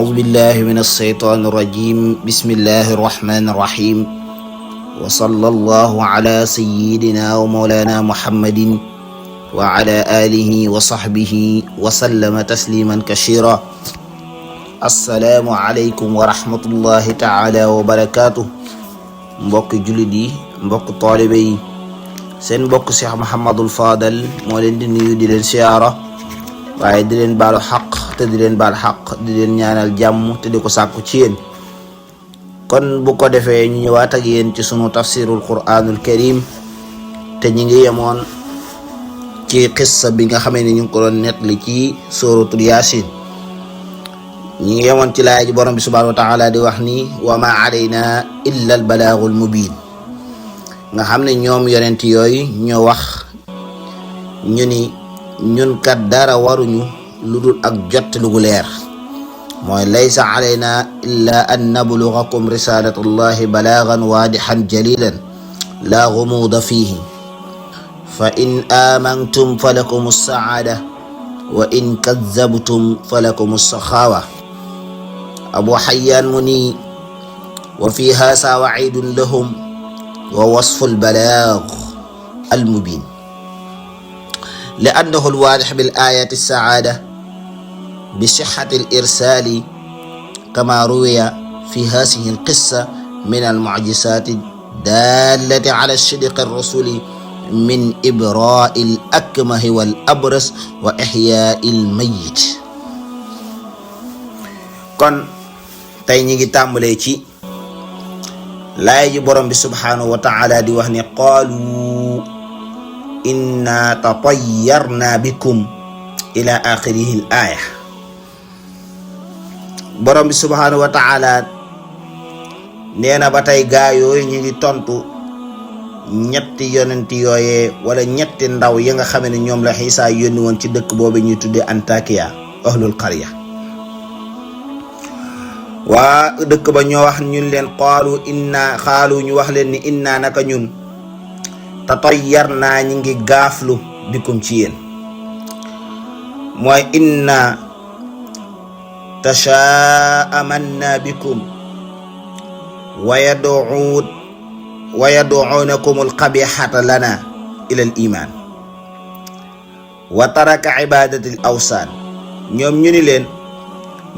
أعوذ بالله من الشيطان الرجيم بسم الله الرحمن الرحيم وصلى الله على سيدنا ومولانا محمد وعلى آله وصحبه وسلم تسليما كثيرا السلام عليكم ورحمة الله تعالى وبركاته mbokk jullit yi mbokk taalibe yi seen mbokk Cheikh Mouhamadul Fadal moo leen di nuyu di leen siyaara waaye di leen baalu xaq te di leen baal xaq di leen ñaanal jàmm te di ko sàkku ci yéen kon bu ko defee ñu ñëwaat ak yéen ci sunu tafsirul Qur'anul Karim te ñi ngi yemoon ci xissa bi nga xamee ni ñu ngi ko doon nettali ci suratul Yaasin ñi ngi yemoon ci laay ji borom bi subhanahu wa taala di wax ni wa ma alayna illa al balaagul mubin nga xam ne ñoom yonent yooyu ñoo wax ñu ni ñun kat dara waruñu lu dul ak jot lu gu leer mooy laysa alayna illa an nablugakum risalatullahi balaagan waadixan jalilan la gumuuda fihi fa in amantum falakum alsaada wa in kadabtum falakum alsaxaawa abu xayaan mu ni wa fi haasa waciidun lahum wa wasfu albalaag almubin li annahu alwaadix bil ayati alsaada bi sixati alirsali kama ruwiya fi hadihi alqissa min almucjisati dallati ala sidqi alrusuli min ibraai alakmahi wal abras wa ixyaai almayit. kon tey ñi ngi tàmbalee ci laay ji borom bi subhanahu wa taala di wax ne qaalu inna tatayyarna bikum ila axirihi l aaya borom bi subhanahu wa taala nee na ba tey gaa yooyu ñu ngi tontu ñetti yonenti yooyee wala ñetti ndaw yi nga xam ne ñoom la Xiisa yónni woon ci dëkk boobu ñuy tuddee Antakiya ahlul qarya waa dëkk ba ñoo wax ñun leen xaalu ñu wax leen ni inna naka ñun tatayyarna ñi ngi gaaflu bikum ci yéen mooy inna tashaamanna bikum wa yad'uunakum alqabihata lana ila al iman wa taraka ibadati al awsaan ñoom ñu ni leen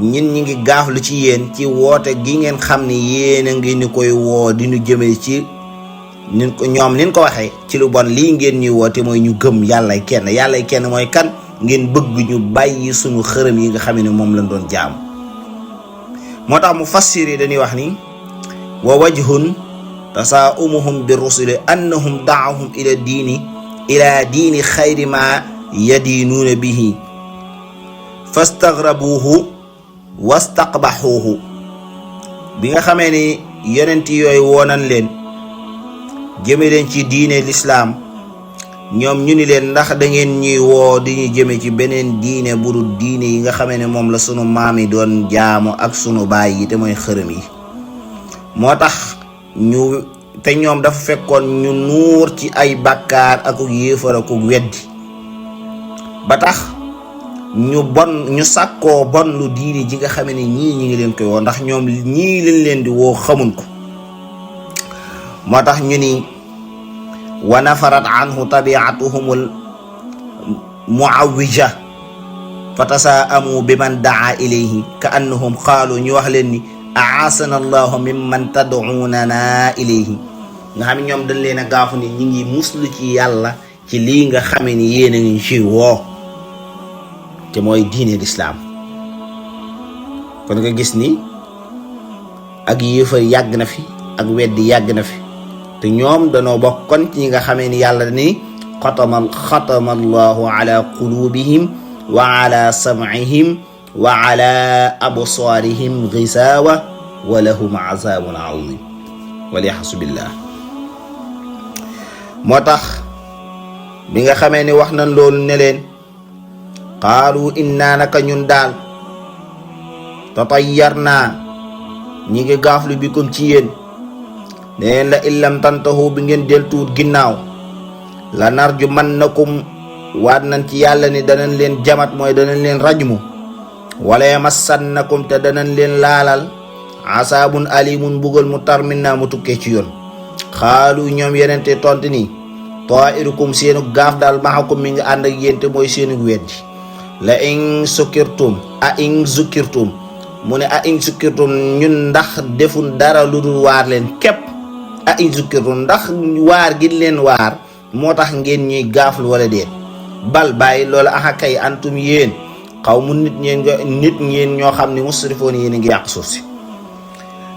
ñin ñi ngi gaaflu ci yéen ci woote gi ngeen xam ni yéen a ngi ni koy woo di ñu jëmee ci nin ko ñoom nin ko waxee ci lu bon lii ngeen ñuy woote mooy ñu gëm yàllay kenn mooy kan ngeen bëgg ñu bàyyi suñu xërëm yi nga xam ne moom lañ doon jaamu moo tax mu fassir yi dañuy wax ni wa wajhun tasaa'umuhum bi rusuli annahum da'ahum ila diini xayri ma yadiinuuna bihi fastaghrabuhu wastaqbaxuuhu bi nga xamee ni yonent yooyu woonan leen jëme leen ci diine lislaam ñoom ñu ni leen ndax da ngeen ñuy woo di ñu jëme ci beneen diine bu dul diine yi nga xamee ne moom la sunu maam yi doon jaamu ak sunu baay yi te mooy xërëm yi moo tax te ñoom dafa fekkoon ñu nuur ci ay bàkkaar ak yéefar ak weddi ba tax ñu sàkkoo bon lu diini ji nga xam ne ñii ñi ngi leen koy woo ndax ñoom ñii leen di woo xamuñ ko moo tax ñu ni wa nafarat anhu tabiatuhumul muawwija fa tasaamu bi man daa ilayhi ka annahum qaalu ñu wax leen ni aasana allahu mimman tad'unana ilayhi nga xam ne ñoom dañ leen a gaafu ni ñi ngi muslu ci yàlla ci lii nga xam ne yéen a ngi ci woo te mooy diine lislaam kon nga gis ni ak yéefar yàgg na fi ak weddi yàgg na fi te ñoom danoo bokkoon ci ñi nga xamee ni yàlla ni xatama allahu ala qulubihim wa ala sam'ihim wa ala absaarihim gisaawa wa lahum azabun azim walyaxasu billah moo tax bi nga xamee ni wax nañ loolu ne leen qaalu inna naka ñun daal tatayyarna ñi ngi gaaflu bikum ci yéen neen la illam tantahu bi ngeen deltuut ginnaaw la narju mannakum waat nañ ci yàlla ni danañ leen jamat mooy danañ leen rajmu wala yamassannakum te danañ leen laalal asaabun alimun mbugal mu tar min naa mu tukkee ci yoon. xaalu ñoom yenente tontu ni tairukum seenu gaaf daal maxakum mi nga ànd ak yéen te mooy seenu weddi. la in sukirtum mu ne a in sukirtum ñun ndax defun dara lu dul waar leen képp. a in sukirtum ndax waar gi leen waar moo tax ngeen ñuy gaaflu wala déet. bal bàyyi loolu axa kay antum yéen xaw mu nit ngeen ñoo xam ne musrifoon yéen a ngi yàq suuf si.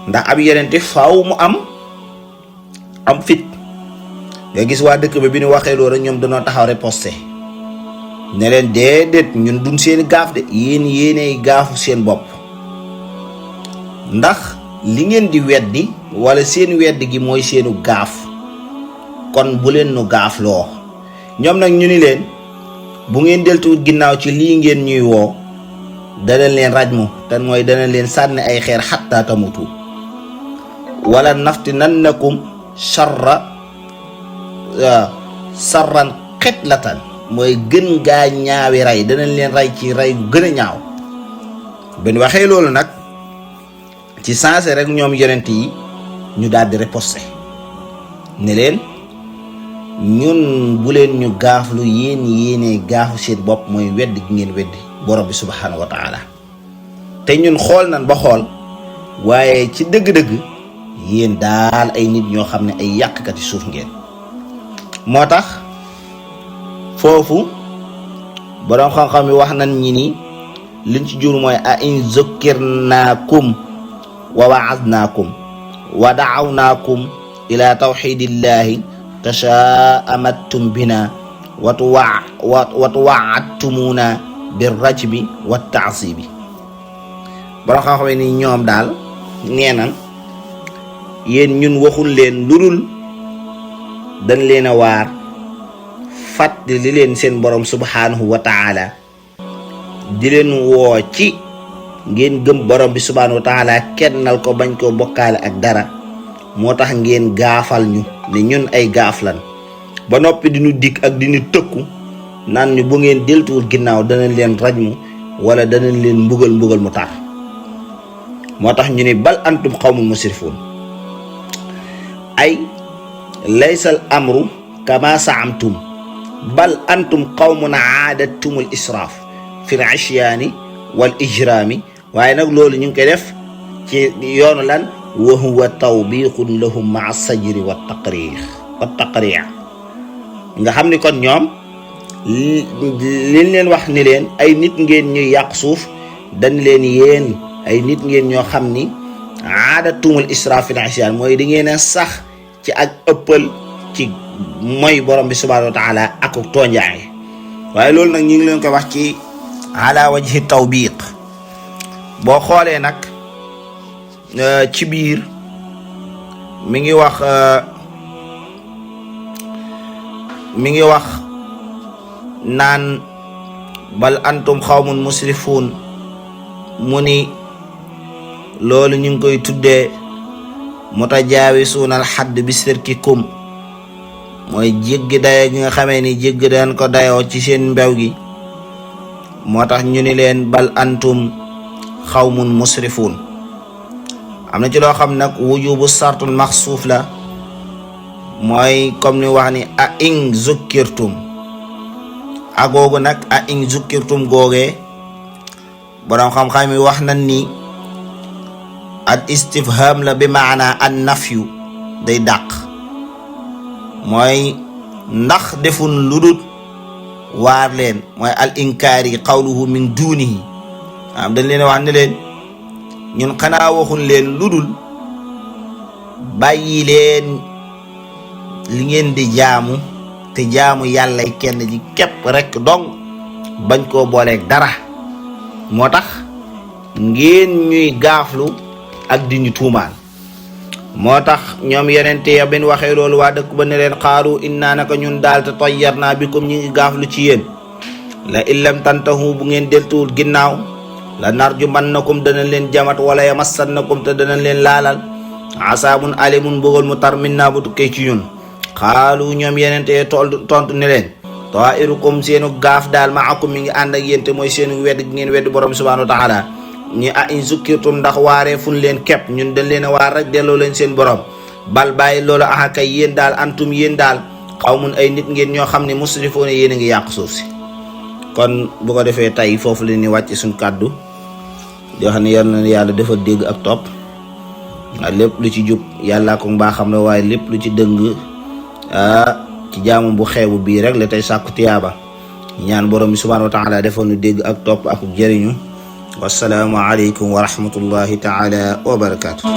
ndax ab yenente faaw mu am fit nga gis waa dëkk ba bi ñu waxee loolu ñoom dañoo taxaw riposte ne leen déedéet ñun duñ seeni gaaf de yéenay gaafu seen bopp. ndax li ngeen di weddi wala seen weddi gi mooy seenu gaaf kon bu leen nu gaaf loo. ñoom nag ñu ni leen bu ngeen deltuwut ginnaaw ci lii ngeen ñuy woo danañ leen rajmu te mooy danañ leen sànni ay xeer xatta tamutu wala naftinannakum sarran xitlatan mooy gën gaa ñaawi rey danañ leen rey ci rey gu gën a ñaaw. ben waxee loolu nag ci sensé rek ñoom yonent yi ñu daal di riposte ne leen ñun bu leen ñu gaaflu yéenee gaafu seen bopp mooy weddi gi ngeen weddi borom bi subhanahu wa taala. te ñun xool nan ba xool waaye ci dëgg-dëgg yéen daal ay nit ñoo xam ne ay yàqkati suuf ngeen. moo tax foofu borom xam-xam yi wax nañ ñi ni liñ ci jur mooy a in zukkirnaakum wa wa'aznaakum wa da'awnaakum ila tawxidillahi tashaa'amattum bina wa tuwa'adtumuna birrajmi wa ta'sibi. borom xam-xam ni ñoom daal nee nan yéen ñun waxul leen ludul dañ leen a waar fàttali leen seen borom subhanahu wa taala di leen woo ci ngeen gëm borom bi subhanahu wa taala kennal ko bañ koo bokkaale ak dara moo tax ngeen gaafal ñu ne ñun ay gaaf lan ba noppi di ñu dikk ak di ñu tëkku naan ñu bu ngeen deltuwul ginnaaw danañ leen rajmu wala danañ leen mbugal mu tar. moo tax ñu ne bal antum qawmun musrifun ay laysal amru kama saamtum bal antum qawmun aadatumul israaf fil isyaani wal ijraami. waaye nag loolu ñu ngi koy def ci yoonu lan wa huwa tawbiqun lahum maa sajri wa taqriix nga xam ni kon ñoom liñ leen wax ni leen ay nit ngeen ñuy yàq suuf dañ leen yéen ay nit ngeen ñoo xam ni aadatumul israaf fil isyaan mooy da ngeen a sax ci ak ëppal ci mooy borom bi subhanahu wa taala ak tooñaay. waaye loolu nag ñu ngi leen koy wax ci ala wajhi tawbiq. boo xoolee nag ci biir mi ngi wax naan bal antum xawmun musrifuun mu ni loolu ñu ngi koy tuddee mutajaawisuuna al xadd bi sirkikum mooy jéggi dayo gi nga xamee ni jéggi dañ ko dayoo ci seen mbew gi. moo tax ñu ni leen bal antum xawmun musrifuun. am na ci loo xam nag wujubu sartul maxsuuf la mooy comme ni wax ni a in zukkirtum agoogu nag a in zukkirtum googee borom xam-xam yi wax nañ ni al istifham la bi maana an nafyu day dàq mooy ndax defun ludut waar leen mooy al inkaari qawluhu min dunihi am dañ leen wax ne leen ñun xanaa waxun leen ludul bàyyi leen li ngeen di jaamu te jaamu yàlla kenn ji képp rek dong bañ koo booleeg dara moo tax ngeen ñuy gaaflu ak di ñu tuumaal. moo tax ñoom yenente ya ben waxee loolu waa dëkk ba ne leen xaaru innaa naka ñun daal te tayyarnaa bikum ñi ngi gaaflu ci yéen la illam tantahu bu ngeen deltuwul ginnaaw la narjumannakum dana leen jamat wala yamassannakum te dana leen laalal asaabun alimun mbugal mu tar minnaa bu tukkee ci ñun. xaalu ñoom yenente ya tontu ne leen ta'irukum seenu gaaf daal ma'akum mi ngi ànd ak yéen te mooy seenu wedd gi ngeen wedd borom subhanahu wa ta'ala ñi a in zukkirtum ndax waaree fun leen kepp ñun dañ leen a waar rek delloo leen seen borom bal bàyyi loolu axakay yéen daal antum yéen daal xawmun ay nit ngeen ñoo xam ne musrifoona yéen a ngi yàq suuf si. kon bu ko defee tey foofu la ñuy wàcc suñ kàddu di wax ne yal na yàlla dafa dégg ak topp waaye lépp lu ci jub yàllaa ko mbaaxam la waaye lépp lu ci dëng ci jaamu bu xeebu bii rek la tey sàkku tiyaaba ñaan borom bi subhanahu wa taala defal nu dégg ak topp ak jëriñu. wassalaamu aleykum wa rahmatullahi taala wa barakaatu.